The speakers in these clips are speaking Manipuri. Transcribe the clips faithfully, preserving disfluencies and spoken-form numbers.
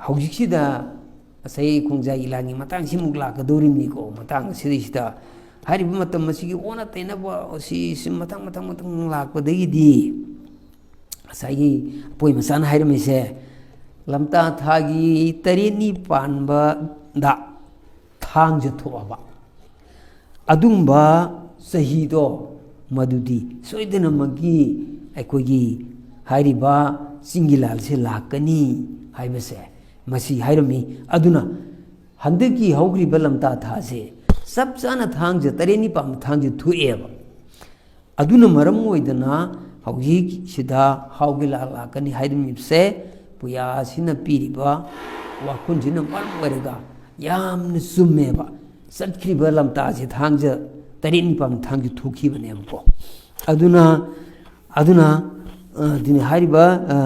ꯍꯧꯖꯤꯛꯁꯤꯗ ꯉꯁꯥꯏ ꯈꯣꯡꯖꯥꯏꯒꯤ ꯂꯥꯟꯒꯤ ꯃꯇꯥꯡꯁꯤꯃꯨꯛ ꯂꯥꯛꯀꯗꯧꯔꯤꯕꯅꯤꯀꯣ꯫ ꯃꯇꯥꯡ ꯑꯁꯤꯗꯩꯁꯤꯗ ꯍꯥꯏꯔꯤꯕ ꯃꯇꯝ ꯑꯁꯤꯒꯤ ꯑꯣꯟꯅ ꯇꯩꯅꯕ ꯑꯁꯤ ꯁꯤ ꯃꯊꯪ ꯃꯊꯪ ꯃꯊꯪ ꯂꯥꯛꯄꯗꯒꯤꯗꯤ ꯉꯁꯥꯏꯒꯤ ꯑꯄꯣꯏ ꯃꯆꯥꯅ ꯍꯥꯏꯔꯝꯃꯤꯁꯦ, ꯂꯝꯇꯥ ꯊꯥꯒꯤ ꯇꯔꯦꯠꯅꯤ ꯄꯥꯟꯕꯗ ꯊꯥꯡꯖ ꯊꯣꯛꯑꯕ ꯑꯗꯨꯒꯨꯝꯕ ꯆꯍꯤꯗꯣ, ꯃꯗꯨꯗꯤ ꯁꯣꯏꯗꯅꯃꯛꯀꯤ ꯑꯩꯈꯣꯏꯒꯤ ꯍꯥꯏꯔꯤꯕ ꯆꯤꯡꯒꯤ ꯂꯥꯜꯁꯦ ꯂꯥꯛꯀꯅꯤ ꯍꯥꯏꯕꯁꯦ ꯃꯁꯤ ꯍꯥꯏꯔꯝꯃꯤ꯫ ꯑꯗꯨꯅ ꯍꯟꯗꯛꯀꯤ ꯍꯧꯈ꯭ꯔꯤꯕ ꯂꯝꯇꯥ ꯊꯥꯁꯦ ꯆꯞ ꯆꯥꯅ ꯊꯥꯡꯖ, ꯇꯔꯦꯠꯅꯤ ꯄꯥꯟꯕ ꯊꯥꯡꯖ ꯊꯣꯛꯑꯦꯕ꯫ ꯑꯗꯨꯅ ꯃꯔꯝ ꯑꯣꯏꯗꯅ ꯍꯧꯖꯤꯛꯁꯤꯗ ꯍꯥꯎꯒꯤ ꯂꯥꯜ ꯂꯥꯛꯀꯅꯤ ꯍꯥꯏꯔꯝꯃꯤꯕꯁꯦ ꯄꯨꯌꯥ ꯑꯁꯤꯅ ꯄꯤꯔꯤꯕ ꯋꯥꯈꯨꯜꯁꯤꯅ ꯃꯔꯝ ꯑꯣꯏꯔꯒ ꯌꯥꯝꯅ ꯆꯨꯝꯃꯦꯕ꯫ ꯆꯠꯈ꯭ꯔꯤꯕ ꯂꯝꯇꯥꯁꯦ ꯊꯥꯡꯖ ꯇꯔꯦꯠ ꯅꯤꯄꯥꯟ ꯊꯥꯡꯖ ꯊꯣꯛꯈꯤꯕꯅꯦꯕꯀꯣ꯫ ꯑꯗꯨꯅ, ꯑꯗꯨꯅ, ꯑ, ꯑꯗꯨꯅꯤ ꯍꯥꯏꯔꯤꯕ, ꯑ,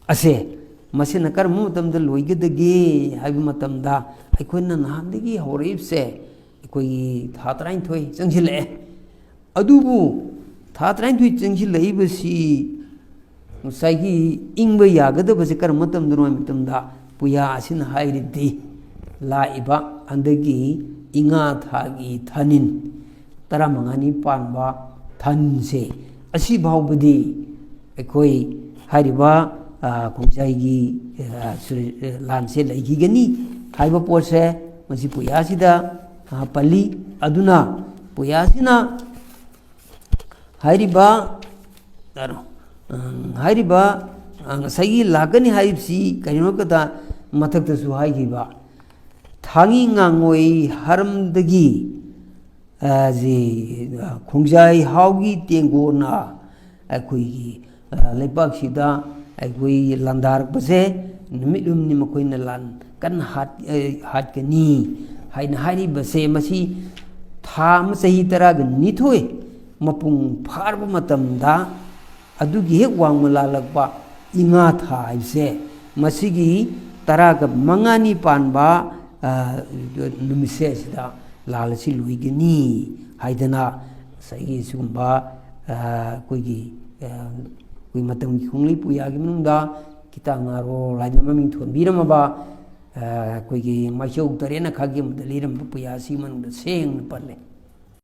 ꯑꯁꯦ ꯃꯁꯤꯅ ꯀꯔꯝꯕ ꯃꯇꯝꯗ ꯂꯣꯏꯒꯗꯒꯦ ꯍꯥꯏꯕ ꯃꯇꯝꯗ, ꯑꯩꯈꯣꯏꯅ ꯅꯍꯥꯟꯗꯒꯤ ꯍꯧꯔꯛꯏꯕꯁꯦ ꯑꯩꯈꯣꯏꯒꯤ ꯊꯥ ꯇꯔꯥꯅꯤꯊꯣꯏ ꯆꯪꯁꯤꯜꯂꯛꯑꯦ꯫ ꯑꯗꯨꯕꯨ ꯊꯥ ꯇꯔꯥꯅꯤꯊꯣꯏ ꯆꯪꯁꯤꯜꯂꯛꯏꯕꯁꯤ ꯉꯁꯥꯏꯒꯤ ꯏꯪꯕ ꯌꯥꯒꯗꯕꯁꯦ ꯀꯔꯝꯕ ꯃꯇꯝꯗꯅꯣ ꯍꯥꯏꯕ ꯃꯇꯝꯗ, ꯄꯨꯌꯥ ꯑꯁꯤꯅ ꯍꯥꯏꯔꯤꯗꯤ ꯂꯥꯛꯏꯕ ꯍꯟꯗꯛꯀꯤ ꯏꯉꯥ ꯊꯥꯒꯤ ꯊꯥꯅꯤꯟ ꯇꯔꯥꯃꯉꯥꯅꯤ ꯄꯥꯟꯕ ꯊꯥꯅꯤꯟꯁꯦ, ꯑꯁꯤ ꯐꯥꯎꯕꯗꯤ ꯑꯩꯈꯣꯏ ꯍꯥꯏꯔꯤꯕ, ꯑ, ꯈꯣꯡꯖꯥꯏꯒꯤ, ꯑ, ꯁꯨꯔꯦ-, ꯑ, ꯂꯥꯟꯁꯦ ꯂꯩꯈꯤꯒꯅꯤ ꯍꯥꯏꯕ ꯄꯣꯠꯁꯦ ꯃꯁꯤ ꯄꯨꯌꯥꯁꯤꯗ, ꯑ, ꯄꯜꯂꯤ꯫ ꯑꯗꯨꯅ ꯄꯨꯌꯥꯁꯤꯅ ꯍꯥꯏꯔꯤꯕ, ꯀꯩꯅꯣ, ꯑ, ꯍꯥꯏꯔꯤꯕ, ꯑ, ꯉꯁꯥꯏꯒꯤ ꯂꯥꯛꯀꯅꯤ ꯍꯥꯏꯔꯤꯕꯁꯤ ꯀꯔꯤꯅꯣ ꯍꯥꯏꯕꯗ ꯃꯊꯛꯇꯁꯨ ꯍꯥꯏꯈꯤꯕ ꯊꯥꯡꯒꯤ ꯉꯥꯉꯣꯏ ꯍꯥꯔꯝꯗꯒꯤ, ꯑ, ꯖꯤ, ꯑ, ꯈꯣꯡꯖꯥꯏ ꯍꯥꯎꯒꯤ ꯇꯦꯡꯒꯣꯠꯅ ꯑꯩꯈꯣꯏꯒꯤ, ꯑ, ꯂꯩꯄꯥꯛꯁꯤꯗ ꯑꯩꯈꯣꯏ ꯂꯥꯟꯗꯥꯔꯛꯄꯁꯦ ꯅꯨꯃꯤꯠ ꯍꯨꯝꯅꯤ ꯃꯈꯣꯏꯅ ꯂꯥꯟ ꯀꯟꯅ ꯍꯥꯠ-, ꯑ, ꯍꯥꯠꯀꯅꯤ ꯍꯥꯏꯅ ꯍꯥꯏꯔꯤꯕꯁꯦ, ꯃꯁꯤ ꯊꯥ ꯑꯃ ꯆꯍꯤ ꯇꯔꯥꯒ ꯅꯤꯊꯣꯏ ꯃꯄꯨꯡ ꯐꯥꯔꯕ ꯃꯇꯝꯗ ꯑꯗꯨꯒꯤ ꯍꯦꯛ ꯋꯥꯡꯃ ꯂꯥꯜꯂꯛꯄ ꯏꯉꯥ ꯊꯥ ꯍꯥꯏꯕꯁꯦ, ꯃꯁꯤꯒꯤ ꯇꯔꯥꯒ ꯃꯉꯥꯅꯤ ꯄꯥꯟꯕ, ꯑ, ꯅꯨꯃꯤꯠꯁꯦ ꯑꯁꯤꯗ ꯂꯥꯜ ꯑꯁꯤ ꯂꯣꯏꯒꯅꯤ ꯍꯥꯏꯗꯅ ꯉꯁꯥꯏꯒꯤ ꯁꯤꯒꯨꯝꯕ, ꯑ, ꯑꯩꯈꯣꯏꯒꯤ, ꯑ, ꯑꯩꯈꯣꯏ ꯃꯇꯝꯒꯤ ꯈꯣꯡꯂꯩ ꯄꯨꯌꯥꯒꯤ ꯃꯅꯨꯡꯗ ꯀꯤꯇꯥ ꯉꯥꯔꯣꯜ ꯍꯥꯏꯗꯅ ꯃꯃꯤꯡ ꯊꯣꯟꯕꯤꯔꯝꯃꯕ, ꯑ, ꯑꯩꯈꯣꯏꯒꯤ ꯃꯥꯏꯆꯧ ꯇꯔꯦꯠꯅ ꯈꯥꯒꯦꯝꯕꯗ ꯂꯤꯔꯝꯕ ꯄꯨꯌꯥꯁꯤ ꯃꯅꯨꯡꯗ ꯁꯦꯡꯅ ꯄꯜꯂꯦ꯫